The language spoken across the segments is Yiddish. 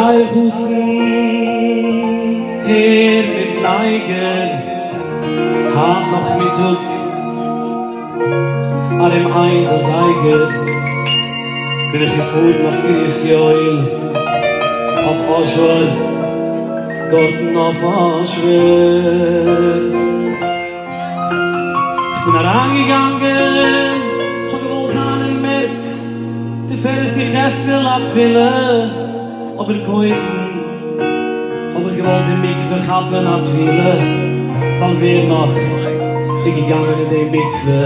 טייערע חתן, הער מיט נייגער, היינט נאכמיטאג ארום איינס אזייגער בין איך געפארן אויף קרית יואל אויף אזשווער, דארטן אויף אזשווער. כ'בין אריינגעגאנגען, כ'האב געוואלט זיין אין מערץ תפארת יחזקאל א תפילה, אבער קודם האב איך געוואלט אין מקווה כאפן א טבילה, ווייל ווער נאך איז געגאנגען אין די מקווה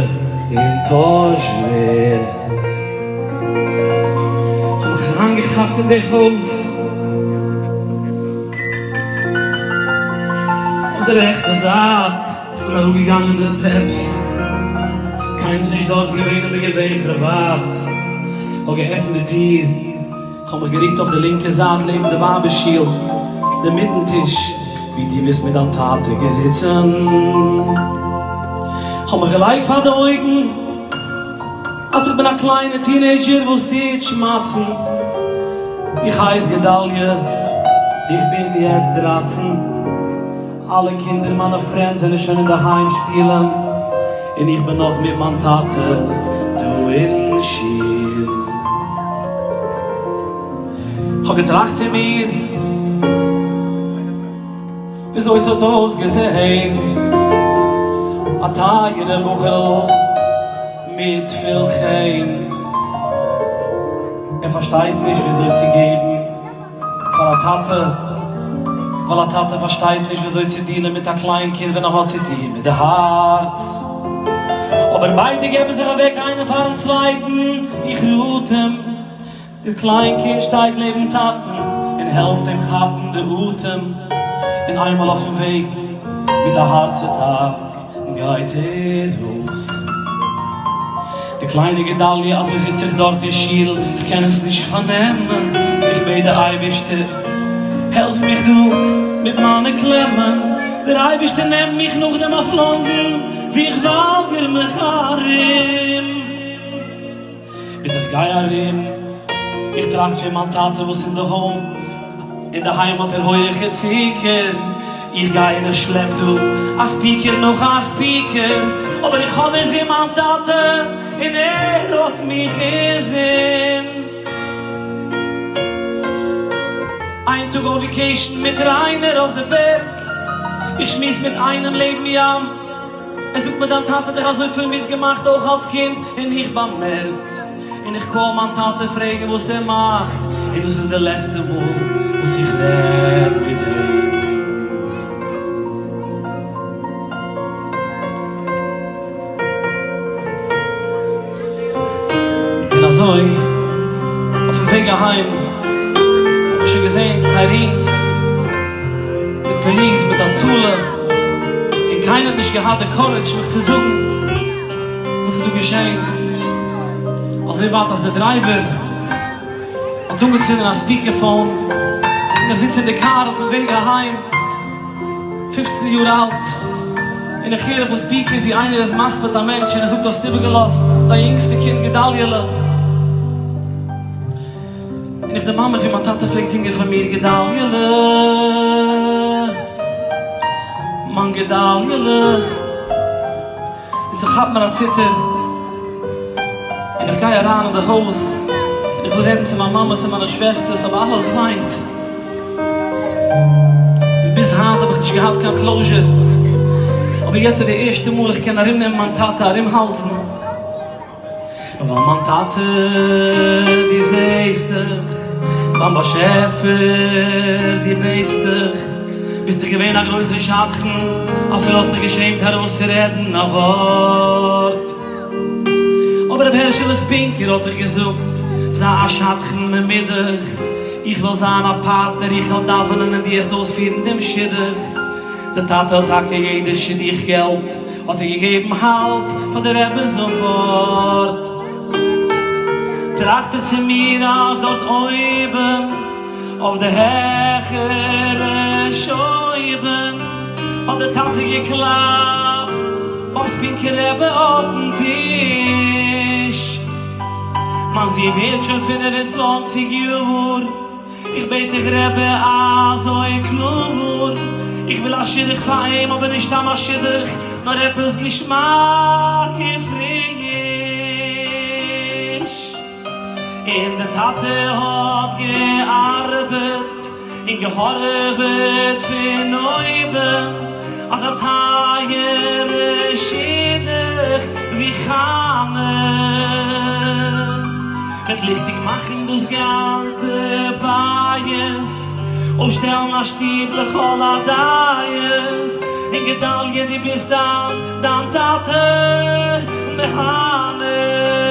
אין טאהשווער? כ'האב מיך אריינגעכאפט אין די הויז. אויף די רעכטע זייט, איך בין אראפגעגאנגען די steps, קיינער נישט דארט געווען, איך בין געווען פריוואט, כ'האב געעפנט די טיר, כ'האב מיך גערוקט אויף די לינקע זייט לעבן די ווייבער שול, די מיטן טיש ווי דו ביסט מיט דיין טאטע געזיצן, כ'האב מיך געלייגט פאר די אויגן אז איך בין א קליינע teenager וואס טוט שמאצן, איך הייס גדליה, איך בין יעצט 13, אלע קינדער מיינע friends זענען שוין אינדערהיים שפילן, און איך בין נאך מיט מיין טאטע דא אין שול. כ'האב געטראכט צו מיר וויאזוי ס'האט אויסגעזעהן א טייערע בחור'ל מיט פיל חן, ער פארשטייט נישט וויאזוי צו געבן פאר א טאטע, ווייל א טאטע פארשטייט נישט וויאזוי צו deal ען מיט א קליין קינד ווען ער האט צו טון מיט די הארץ. אבער ביידע געבן זיך אוועק איינער פארן צווייטן, איך ראט אים, דער קליין קינד שטייט לעבן טאטן און העלפט אים כאפן די אטעם, און איינמאל אויפן וועג מיט א heart attack גייט ער אויס. די קליינע גדליה אזוי זיץ איך דארט אין שול, איך קען עס נישט פארנעמען, איך בעט די אייבערשטער העלף מיך דא מיט מיינע קלעמען, דער אייבערשטער נעמט מיך נאכדעם אויף לאנדאן ווי איך וואלגער מיך ארום. ביז איך גיי ארום, איך טראכט פון מיין טאטע וואס אין די home, אינדערהיים האט ער הויעכע צוקער, איך גיי און איך שלעפ דא א speaker נאך א speaker, אבער איך האב אינזין מיין טאטע און ער האט מיך אינזין. איין טאג אויף vacation מיט ריינער אויף די בערג, איך שמועס מיט איינעם לעבן ים, ער זאגט מיר דיין טאטע האט דיך אזויפיל מיטגעמאכט אויך אלס קינד, און איך באמערק, און איך call מיין טאטע פרעגן וואס ער מאכט, און דאס איז די לעצטע מאל וואס איך רעד מיט אים. און אזוי אויפן וועג אהיים האב איך שוין געזען sirens מיט police מיט הצלה, און קיינער האט נישט געהאט די courage מיך צו זאגן וואס איז דא געשען, אזוי ווייט אז די driver האט אנגעצינדן א speaker phone און איך זיץ אין די קאר אויפן וועג אהיים, 15 יאר אלט, און איך הער אויפן speaker ווי איינער איז מספיד א מענטש און ער זאגט האסט איבערגעלאזט דיין יונגסטע קינד גדליה'לע. און איך דערמאן מיך ווי מיין טאטע פלעגט זינגען פאר מיר גדליה'לע, מיין גדליה'לע, און ס'כאפט מיר א ציטער, און איך גיי אריין אין די הויז, און איך וויל רעדן צו מיין מאמע, צו מיינע שוועסטערס, אבער אלעס וויינט. און ביז היינט האב איך נישט געהאט קיין closure, אבער יעצט איז די ערשטע מאל איך קען ארומנעמען מיין טאטע, ארומהאלזן. ווייל מיין טאטע דו זעסט דיך ביים באשעפער דו בעטסט דיך, ביסט דאך געווען א גרויסער שדכן אפילו האסט דיך געשעמט ארויסצורעדן א ווארט, אבער רבי הערשעלע ספינקער האט דיך געזאגט זיי א שדכן ממודך, איך וועל זיין א פארטנער איך וועל דאווענען און דו העסט אויספירן דעם שידוך, די טאטע האט טאקע יעדע שידוך געלט האט ער געגעבן האלב פאר די רבי זאפארט. טראכט איך צו מיר אז דארט אויבן אויף די העכערע שויבן האט די טאטע געקלאפט ביים ספינקער רבי אויפן טיש. מיין זון ווערט שוין 25 יאר. איך בעט דיך רבי אזוי קלאר, איך וויל א שידוך פאר אים, אבער נישט סתם א שידוך, נאר עפעס געשמאק און פריש. און די טאטע האט געארבעט און געהארעוועט פון אויבן אז א טייערע שידוך ווי חנה וועט ליכטיג מאכן דאס גאנצע בית, אויפשטעלן א שטוב לכל הדעות, און גדליה דו ביסט דיין דיין טאטע מהנה.